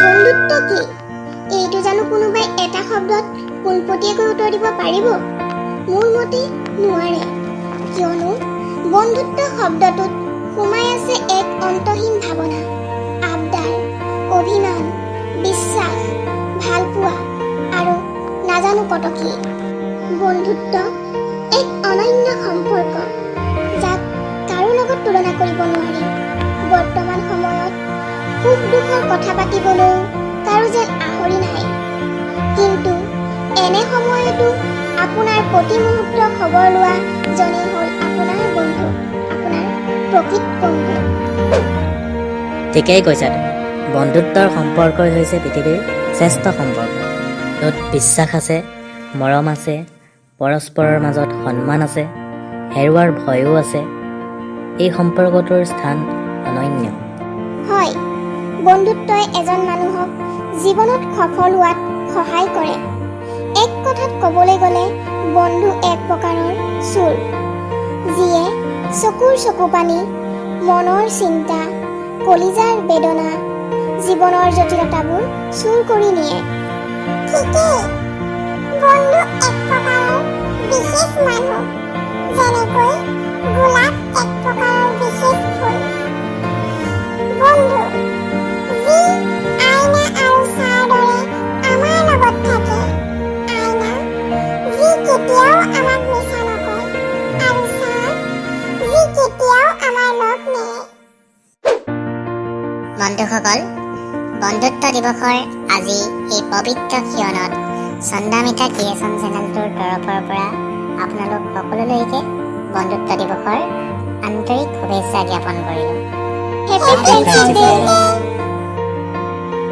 বন্ধুত্ব কি, এইটো জানো কোনোবাই এটা শব্দত পোনপটীয়াকৈ উত্তৰ দিব পাৰিব? মোৰ মতে নোৱাৰে। কিয়নো বন্ধুত্ব শব্দটোত সোমাই আছে এক অন্তহীন ভাৱনা, আবদাৰ, অভিমান, বিশ্বাস, ভালপোৱা আৰু নাজানো কত কি। বন্ধুত্ব এক অনন্য সম্পৰ্ক, যাক কাৰো লগত তুলনা কৰিব নোৱাৰি। বৰ্তমান সময়ত সুখ দুখৰ কথা পাতিবলৈও কাৰো যেন আহৰি নাই। কিন্তু এনে সময়তো আপোনাৰ প্ৰতি মুহূৰ্ত খবৰ লোৱা জনেই হ'ল আপোনাৰ বন্ধু, আপোনাৰ প্ৰকৃত বন্ধু। ঠিকেই কৈছা তুমি। বন্ধুত্বৰ সম্পৰ্কই হৈছে পৃথিৱীৰ শ্ৰেষ্ঠ সম্পৰ্ক, য'ত বিশ্বাস আছে, মৰম আছে, পৰস্পৰৰ মাজত সন্মান আছে, হেৰুৱাৰ ভয়ো আছে। এই সম্পৰ্কটোৰ স্থান অনন্য। হয়, বন্ধুত্বই এজন মানুহক জীৱনত সফল হোৱাত সহায় কৰে। এক কথাত ক'বলৈ গ'লে বন্ধু এক প্ৰকাৰৰ চোৰ, যিয়ে চকুৰ চকুপানী, মনৰ চিন্তা, কলিজাৰ বেদনা, জীৱনৰ জটিলতাবোৰ চুৰ কৰি নিয়ে। ঠিকেই, বন্ধু এক প্ৰকাৰৰ বিশেষ মানুহ, যেনেকৈ গোলাপ এক প্ৰকাৰৰ বিশেষ ফুল। বন্ধু যি আইনা আৰু ছাঁৰ দৰে আমাৰ লগত থাকে। আইনা, যি কেতিয়াও আমাক মিছা নকয়, আৰু ছাঁ, যি কেতিয়াও আমাৰ লগ নেৰে। বন্ধুসকল, বন্ধুত্ব দিৱসৰ আজি এই পবিত্ৰ ক্ষণত চন্দামিতা ক্ৰিয়েশ্যন চেনেলটোৰ তৰফৰ পৰা আপোনালোক সকলোলৈকে বন্ধুত্ব দিৱসৰ আন্তৰিক শুভেচ্ছা জ্ঞাপন কৰিলোঁ। Happy Friendship Day!